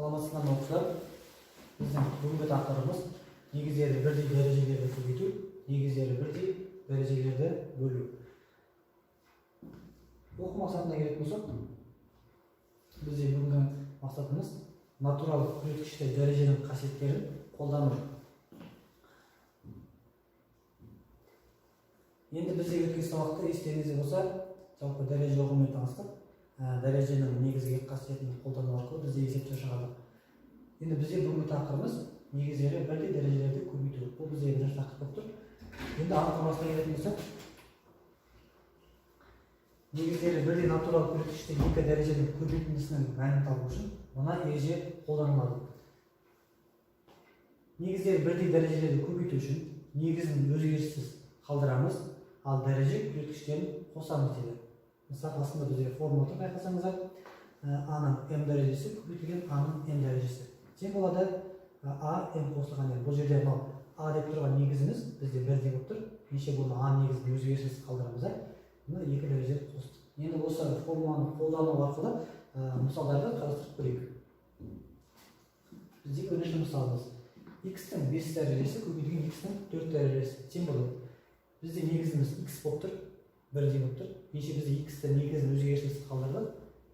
Саламатсыздар ма, оқушылар? Біздің бүгінгі тақырыбымыз негіздері бірдей дәрежелерді көбейту, негіздері бірдей дәрежелерді бөлу. Оқу мақсатына келетін болсақ, бізде бүгінгі мақсатымыз натурал көрсеткішті дәреженің қасиеттерін қолдану. Енді бізде өткен сабақта естеріңізде болса, жалпы дәреже ұғымымен таныстық. Дәреженің негізгі қасиетін қолдану арқылы бізде есептер шығардық. Енді бізде бүгінгі тақырыбымыз негіздері бірдей дәрежелерді көбейту. Бұл бізде бірінші тақырып болып тұр. Енді анықтамасына келетін болсақ, негіздері бірдей натурал көрсеткішті екі дәреженің көбейтіндісінің мәнін табу үшін мына ереже қолданылады. Негіздері бірдей дәрежелерді көбейту үшін негізін өзгеріссіз қалдырамыз, ал дәреже көрсеткіштерін қосамыз дейді. Мысалы, астында бізде формула тұр, байқасаңыздар, а-ның м дәрежесі көбейтілген а-ның н дәрежесі тең болады а м қосылған н. Бұл жерде мынау а деп тұрған негізіміз бізде бірдей болып тұр. Неше бұны а негізін өзгеріссіз қалдырамыз да, мына екі дәрежені қостық. Енді осы формуланы қолдану арқылы мысалдарды қарастырып көрейік. Біздегі бірінші мысалымыз x-тің 5 дәрежесі көбейтілген x-тің 4 дәрежесі тең болады. Бізде негізіміз x болып тұр, бірдей болып тұр. Ендеше бізде x-ті негізін өзгеріссіз қалдырдық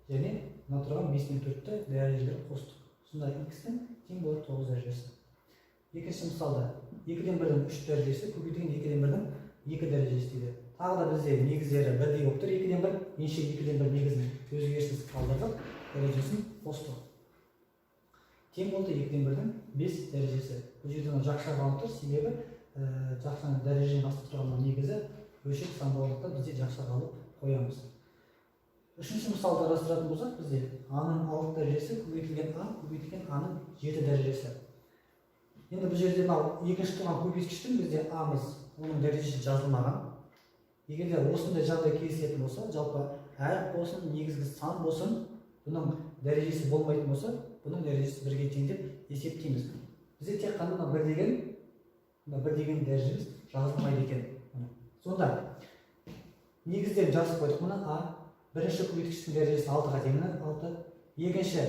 және мына тұрған 5 пен 4-ті дәрежелер қостық. Сонда x-тің тең болады 9 дәрежесі. Екінші мысалда 2-ден 1-дің 3 дәрежесі көбейтілген 2-ден 1-дің 2 дәрежесі дейді. Тағы да бізде негіздері бірдей болып тұр, 2-ден 1. Ендеше 2-ден 1 негізін өзгеріссіз қалдырдық, дәрежесін қостық. Тең болды 2-ден 1-дің 5 дәрежесі. Бұл жерде мына жақша қалып тұр, себебі жақшаның дәреженің астында тұрған негізі бөлшек сан болғандықтан бізде жақша қалып қоямыз. Үшінші мысалды қарастыратын болсақ, бізде а-ның 6 дәрежесі көбейтілген а көбейтілген а-ның 7 дәрежесі. Енді бұл жерде мынау екінші тұрған көбейткіштің бізде а-мыз, оның дәрежесі жазылмаған. Егер де осындай жағдай кездесетін болса, жалпы әріп болсын, негізгі сан болсын, бұның дәрежесі болмайтын болса, бұның дәрежесі бірге тең деп есептейміз. Бізде тек қана мына бір деген дәрежеміз жазылмайды екен. Сонда негіздерін жазып қойдық. Мына а бірінші көбейткіштің дәрежесі 6-ға тең, міне 6. Екінші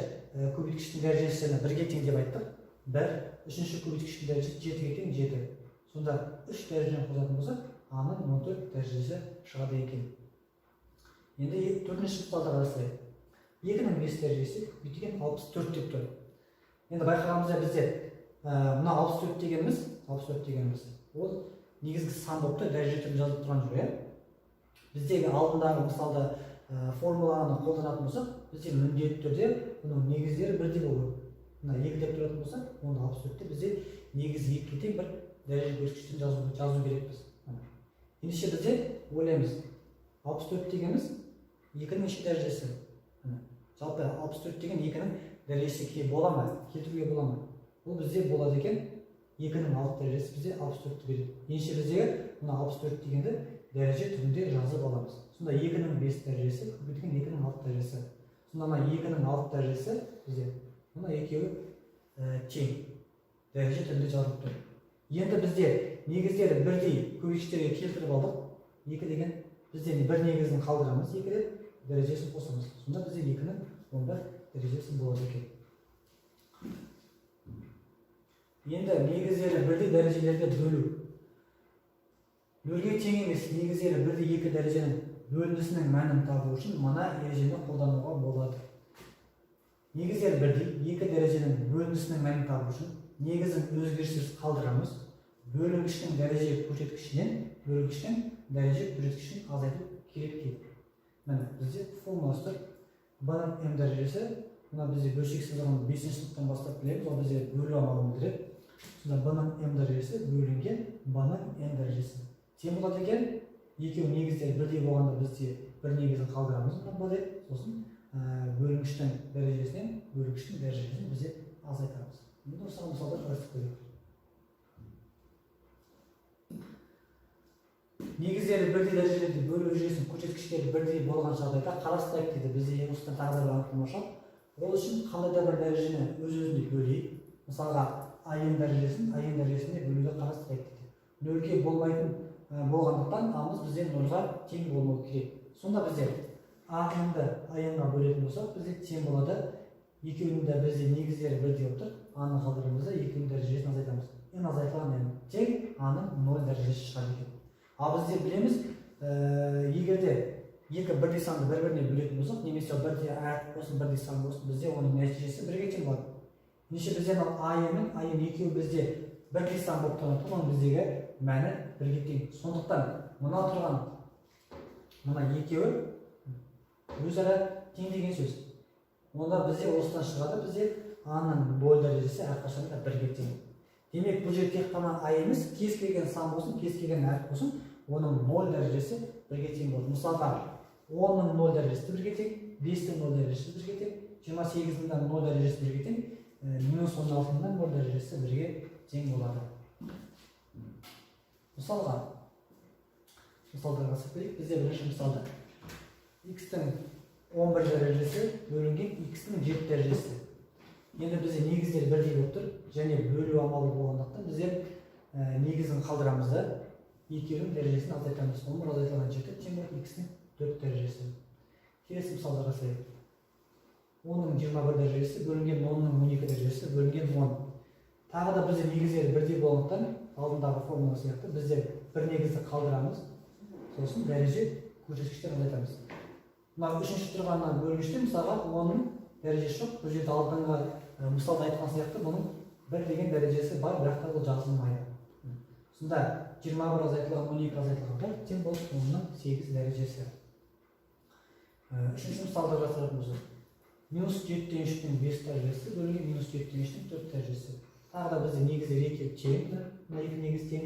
көбейткіштің дәрежесі бірге тең деп айттық, 1. Үшінші көбейткіштің дәрежесі 7-ге тең, 7. Сонда 3 дәрежені қосатын болсақ, а-ның 14 дәрежесі шығады екен. Енді төртінші мысалды қарастырайық. 2-нің 5 дәрежесі көбейтілген 64 деп тұр. Енді байқағанымызда бізде мына 64 дегеніміз, 64 дегеніміз ол негізгі сан болып тұр, дәреже түрінде жазылып тұрған жоқ, иә. Біздегі алдындағы мысалда формуланы қолданатын болсақ, бізде міндетті түрде бұның негіздері бірдей болу керек. Мына 2 деп тұратын болса, онда 64-те бізде негізі 2-ге тең бір дәреже көрсеткіштен жазу керекпіз. Ендеше бізде ойлаймыз, 64 дегеніміз 2-нің неше дәрежесі? Жалпы 64 деген 2-нің дәрежесі бола ма? Келтіруге бола ма? Бұл бізде болады екен. 2-нің 6 дәрежесі бізде 64-ті береді. Ендеше біздегі мына 64 дегенді дәреже түрінде жазып аламыз. Сонда 2-нің 5 дәрежесі көбейтілген 2-нің 6 дәрежесі. Сонда мына 2-нің 6 дәрежесі бізде мына екеуі тең дәреже түрінде жазылып тұр. Енді бізде негіздері бірдей көбейткіштерге келтіріп алдық. 2 деген бізде бір негізін қалдырамыз, 2 деп дәрежесін қосамыз. Сонда бізде 2-нің 11 дәрежесі болады екен. Енді негіздері бірдей дәрежелерді бөлу. Нөлге тең емес негіздері бірдей екі дәреженің бөліндісінің мәнін табу үшін мына ережені қолдануға болады. Негіздері бірдей екі дәреженің бөліндісінің мәнін табу үшін негізін өзгеріссіз қалдырамыз. Бөлінгіштің дәреже көрсеткішінен бөлгіштің дәреже көрсеткішін азайту керек дейді. Міне, бізде формуласы тұр. B-ның м дәрежесі, мына бізде бөлшек сызығын 5 сыныптан бастап білеміз, ол бізде бөлу амалын білдіреді. Сонда B-ның м дәрежесі бөлінген B-ның н дәрежесі тең болады екен. Екеуі негіздері бірдей болғанда бізде бір негізін қалдырамыз мына B деп, сосын бөлінгіштің дәрежесінен бөлгіштің дәрежесін бізде азайтамыз. Енді осыған мысалдар қарастырып көрейік. Негіздері бірдей дәрежелерді бөлу жүйесінің көрсеткіштері бірдей болған жағдайда қарастырайық дейді. Бізде осыдан тағы да бір анықтама шығады. Ол үшін қандай да бір дәрежені өз өзіне бөлейік. Мысалға, ан дәрежесін ан дәрежесіне бөлуді қарастырайық дейді. Нөлге болмайтын болғандықтан а-мыз бізде нольға тең болмау керек. Сонда бізде ан-ды ан-ға бөлетін болсақ, бізде тең болады Екеуінің де бізде негіздері бірдей болып тұр. А-ны қалдырамыз да, екеуінің дәрежесін азайтамыз. N азайтылған n тең а-ның 0 дәрежесі шығады екен. Ал бізде білеміз, егер де екі бірдей санды бір-біріне бөлетін болсақ, немесе бірдей әріп болсын, бірдей сан болсын, бізде оның нәтижесі бірге тең болады. Ендеше бізде мынау а мен а екеуі бізде бірдей сан болып тұрғандықтан, оның біздегі мәні бірге тең. Сондықтан мына тұрған мына екеуі өзара тең деген сөз. Онда бізде осыдан шығады, бізде а-ның 0 дәрежесі әрқашан да бірге тең. Демек, бұл жерде тек қана а емес, кез келген сан болсын, кез келген әріп болсын, оның 0 дәрежесі бірге тең болады. Мысалға, 10-ның 0 дәрежесі бірге тең, 5-тің 0 дәрежесі бірге тең, 28-дің 0 дәрежесі бірге тең, минус 16-ның 0 дәрежесі бірге тең болады. Мысалға, мысалдарға қарасақ көрейік. Бізде бірінші мысалда x-тің 11 дәрежесі бөлінген x-тің 7 дәрежесі. Енді бізде негіздер бірдей болып тұр және бөлу амалы болғандықтан біздер негізін қалдырамыз да, екеуінің дәрежесін азайтамыз. 11 азайтылған 7 тең болады x-тің 4 дәрежесі. Келесі мысалды қарасайық. 10-ның 21 дәрежесі бөлінген 10-ның 12 дәрежесі бөлінген 10. Тағы да бізде негіздері бірдей болғандықтан, алдындағы формула сияқты бізде бір негізді қалдырамыз, сосын дәреже көрсеткіштен азайтамыз. Мына үшінші тұрғаннан бөлгіште мысалға 10-ның дәрежесі жоқ. Бұл жерде алдыңғы мысалда айтқан сияқты бұның бір деген дәрежесі бар, бірақ та бұл жазылмайды. Сонда 21 азайтылған 12 азайтылған 1 тең болып 10-ның 8 дәрежесі. Үшінші мысалды қарастыратын болсақ, минус 7-тен 3-тің 5 дәрежесі бөлінген минус 7-тен 3-тің 4 дәрежесі. Тағы да бізде негіздер екеуі тең, мына екі негіз тең,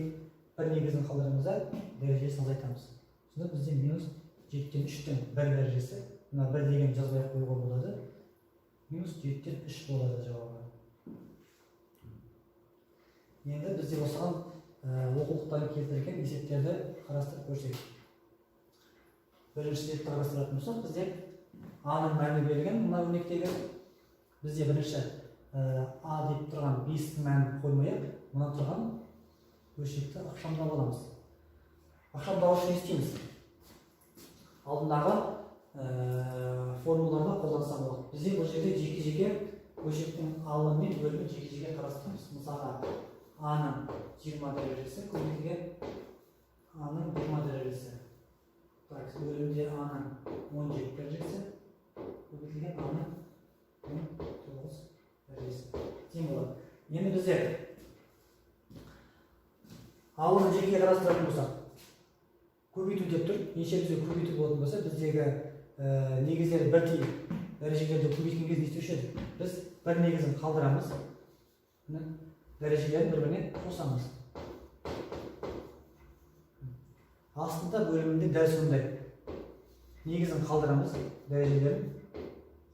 бір негізін қалдырамыз да, дәрежесін азайтамыз. Сонда бізде минус 7-тен 3-тің 1 дәрежесі, мына 1 деген жазбай ақ қоюға болады, минус 7-тен 3 болады жауабы. Енді бізде осыған оқулықтан келтірген есептерді қарастырып көрсек. Бірінші есепті қарастыратын болсақ, бізде а-ның мәні берілген мына өрнектегі. Бізде бірінші а деп тұрған 5-тің мәнін қоймай ақ, мына тұрған бөлшекті ықшамдап аламыз. Ықшамдау үшін не істейміз? Алдындағы формулаларды қолданса болады. Бізде бұл жерде жеке-жеке бөлшектің алымы мен бөлімін жеке-жеке қарастырамыз. Мысалға, а-ның 20 дәрежесі көбейтілген а-ның 20 дәрежесі. Так, бөлімде а-ның 17 дәрежесі көбейтілген а-ның 19 дәрежесі тең болады. Енді бізде алымын жеке қарастыратын болсақ, көбейту деп тұр. Неше бізде көбейту болатын болса, біздегі негіздері бірдей дәрежелерді көбейткен кезде не істеуші едік? Біз бір негізін қалдырамыз, міне, дәрежелерін бір біріне қосамыз. Астында бөлімінде дәл сондай негізін қалдырамыз, дәрежелерін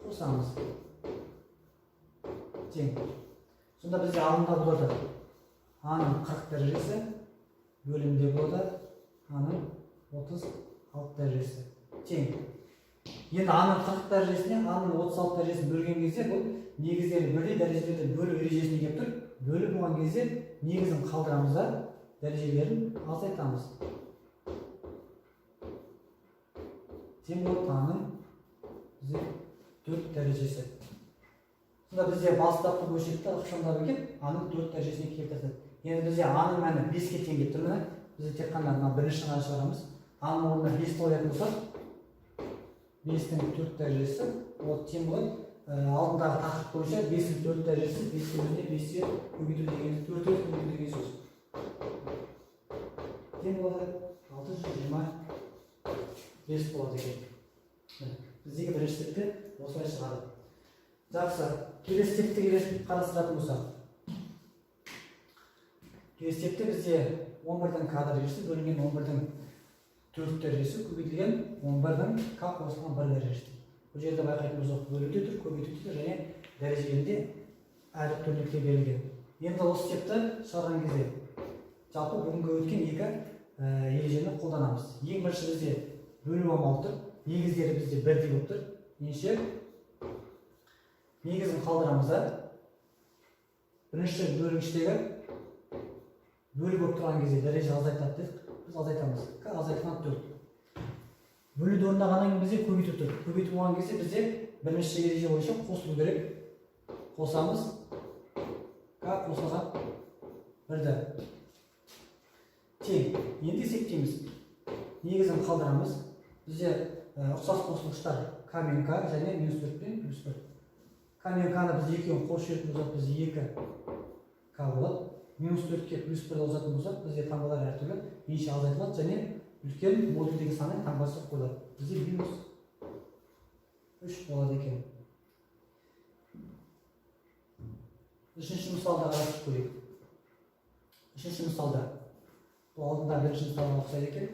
қосамыз, тең. Сонда бізде алымда болады а-ның 40 дәрежесі, бөлімде болады а-ның 36 дәрежесі тең. Енді а-ның 40 дәрежесіне а-ның 36 дәрежесін бөлген кезде, бұл негіздері бірдей дәрежелерді бөлу ережесіне келіп тұр. Бөлу болған кезде негізін қалдырамыз да, дәрежелерін азайтамыз. Тең болады а-ның бізде 4 дәрежесі. Сонда бізде бастапқы бөлшекті ықшамдап келіп, а-ның 4 дәрежесіне келтірдік. Енді бізде а-ның мәні 5-ке тең келіп тұр. Міне, бізде тек қана мына бірінші ғана шығарамыз. А-ның орнына 5 қоятын болсақ, 5-тің 4 дәрежесі ол тең болады. Алдындағы тақырып бойынша 5-тің 4 дәрежесі 5-тің өзіне 5-те көбейту деген, 4 рет көбейту деген сөз. Тең болады 625 болады екен. Міне, біздегі бірінші степте осылай шығады. Жақсы, келесі степті келесі қарастыратын болсақ, келесі степте бізде 11-дің к дәрежесі бөлінген 11-дің 4 дәрежесі көбейтілген 11-дің к қосылған 1 дәрежесі. Бұл жерде байқайтын болсақ, бөлуде тұр, көбейтуде тұр және дәрежелерінде әріп өрнектер берілген. Енді осы степті шығарған кезде жалпы бүгінгі өткен екі ережені қолданамыз. Ең бірінші бізде бөлу амалы тұр, негіздері бізде бірдей болып тұр. Ендеше негізін қалдырамыз да, бірінші бөлгіштегі бөлу болып тұрған кезде дәреже азайтады дедік, біз азайтамыз. К азайтылған 4. Бөлуді орындағаннан кейін бізде көбейту тұр. Көбейту болған кезде бізде бірінші ереже бойынша қосылу керек. Қосамыз К қосылған 1-ді. Тең. Енді есептейміз. Негізін қалдырамыз. Бізде ұқсас қосылғыштар К мен К және минус 4 пен плюс 1. К мен К-ны біз екеуін қосып жіберетін болсақ, бізде 2 К болады. Минус 4-ке плюс 1-ді қосатын болсақ, бізде таңбалар әртүрлі, менше азайтылады және үлкен модульдегі санның таңбасы қойылады. Бізде минус 3 болады екен. Үшінші мысалда қарастырып көрейік. Үшінші мысалда бұл алдында бірінші мысалға ұқсайды екен.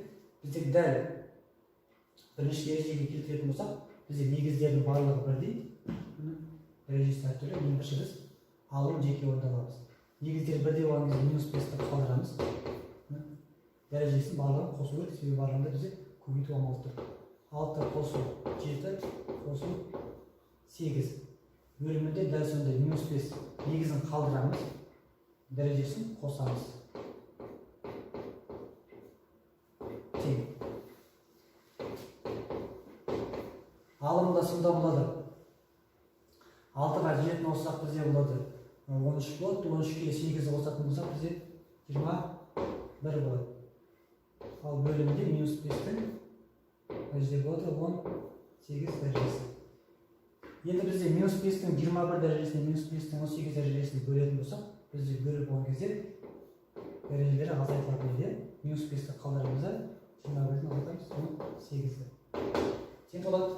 Бізде дәл бірінші ережеге келтіретін болсақ, бізде негіздердің барлығы бірдей, дәрежесі әртүрлі. Ең бірінші біз алым жеке орында аламыз. Негіздер бірдей болған кезде минус 5-ті қалдырамыз. Дәрежесін барлығын қосу керек, себебі барлығында бізде көбейту амалы тұр. 6 қосу 7 қосу 8 бөлімінде дәл сондай минус 5 негізін қалдырамыз, дәрежесін қосамыз. Тең. Алымда сонда болады. 6-ға 7-ні қоссақ бізде болады 13 болады. 13-ке 8-ді қосатын болсақ бізде 21 болады. Ал бөлімде минус 5-тің мына жерде болады 18 дәрежесі. Енді бізде минус 5-тің 21 дәрежесіне минус 5-тің 18 дәрежесін бөлетін болсақ, бізде бөліп болған кезде дәрежелері азайтылатын еді. Минус 5-ті қалдырамыз да 21-ден азайтамыз 18-ді. Тең болады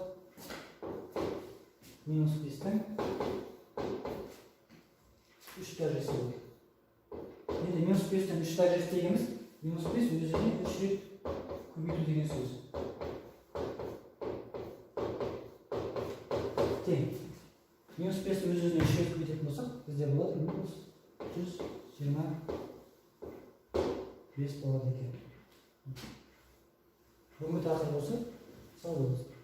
минус 5-тің 3 дәрежесі болады. Енді минус 5-тің 3 дәрежесі дегеніміз минус 5 өзіне 3 рет көбейту деген сөз. Тең. Минус 5 өз өзіне 3 рет көбейтетін болсақ, бізде болады минус 125 болады екен. Бүгінгі тақырып осы. Сау болыңыздар.